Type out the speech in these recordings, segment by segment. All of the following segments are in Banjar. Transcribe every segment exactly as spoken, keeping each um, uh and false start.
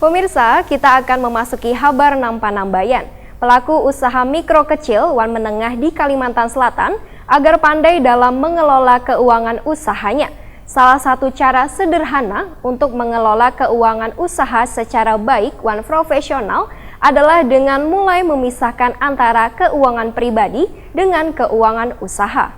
Pemirsa, kita akan memasuki habar nang panambayan. Pelaku usaha mikro kecil wan menengah di Kalimantan Selatan agar pandai dalam mengelola keuangan usahanya. Salah satu cara sederhana untuk mengelola keuangan usaha secara baik wan profesional adalah dengan mulai memisahkan antara keuangan pribadi dengan keuangan usaha.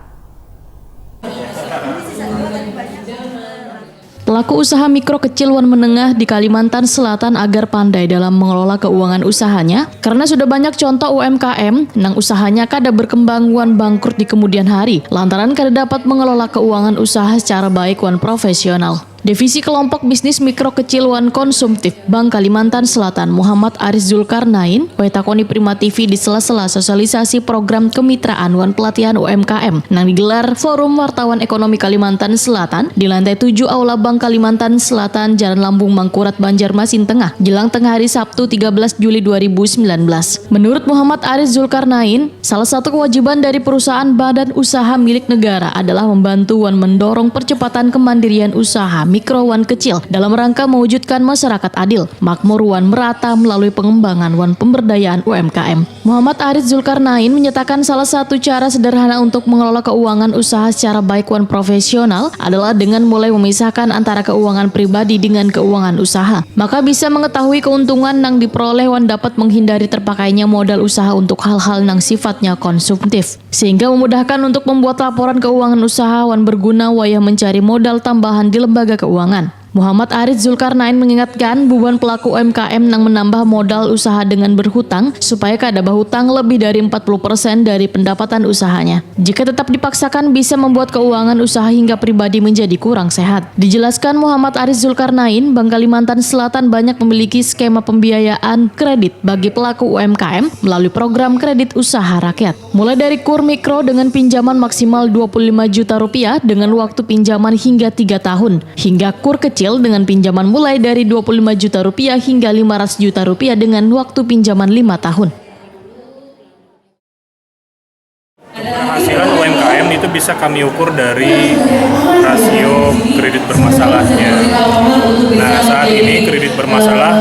Pelaku usaha mikro kecil wan menengah di Kalimantan Selatan agar pandai dalam mengelola keuangan usahanya karena sudah banyak contoh U M K M nang usahanya kada berkembang wan bangkrut di kemudian hari lantaran kada dapat mengelola keuangan usaha secara baik wan profesional. Divisi Kelompok Bisnis Mikro Kecil wan Konsumtif Bank Kalimantan Selatan Muhammad Aris Zulkarnain, wae takoni Prima T V di sela-sela sosialisasi program kemitraan wan pelatihan U M K M nang digelar Forum Wartawan Ekonomi Kalimantan Selatan di lantai tujuh Aula Bank Kalimantan Selatan, Jalan Lambung Mangkurat, Banjarmasin Tengah, jelang tengah hari Sabtu tiga belas Juli dua ribu sembilan belas. Menurut Muhammad Aris Zulkarnain, salah satu kewajiban dari perusahaan badan usaha milik negara adalah membantu wan mendorong percepatan kemandirian usaha mikro wan kecil dalam rangka mewujudkan masyarakat adil, makmur wan merata melalui pengembangan wan pemberdayaan U M K M. Muhammad Aris Zulkarnain menyatakan salah satu cara sederhana untuk mengelola keuangan usaha secara baik wan profesional adalah dengan mulai memisahkan antara keuangan pribadi dengan keuangan usaha. Maka bisa mengetahui keuntungan nang diperoleh wan dapat menghindari terpakainya modal usaha untuk hal-hal nang sifatnya konsumtif. Sehingga memudahkan untuk membuat laporan keuangan usaha wan berguna wayah mencari modal tambahan di lembaga keuangan. Muhammad Aris Zulkarnain mengingatkan bubuhan pelaku U M K M nang menambah modal usaha dengan berhutang supaya kada bahutang lebih dari empat puluh persen dari pendapatan usahanya. Jika tetap dipaksakan bisa membuat keuangan usaha hingga pribadi menjadi kurang sehat. Dijelaskan Muhammad Aris Zulkarnain, Bank Kalimantan Selatan banyak memiliki skema pembiayaan kredit bagi pelaku U M K M melalui program kredit usaha rakyat. Mulai dari kur mikro dengan pinjaman maksimal dua puluh lima juta rupiah dengan waktu pinjaman hingga tiga tahun, hingga kur kecil dengan pinjaman mulai dari dua puluh lima juta rupiah hingga lima ratus juta rupiah dengan waktu pinjaman lima tahun. Keberhasilan U M K M itu bisa kami ukur dari rasio kredit bermasalahnya. Nah, saat ini kredit bermasalah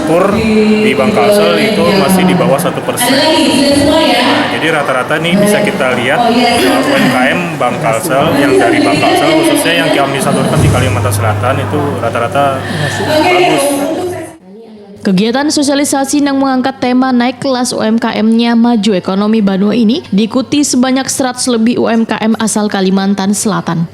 kur di Bank Kalsel itu masih di bawah satu persen. Nah, jadi rata-rata nih bisa kita lihat, eh, U M K M Bank Kalsel, yang dari Bank Kalsel khususnya yang kami salurkan di Kalimantan Selatan itu rata-rata bagus. Kegiatan sosialisasi nang mengangkat tema naik kelas U M K M-nya Maju Ekonomi Banua ini diikuti sebanyak seratus lebih U M K M asal Kalimantan Selatan.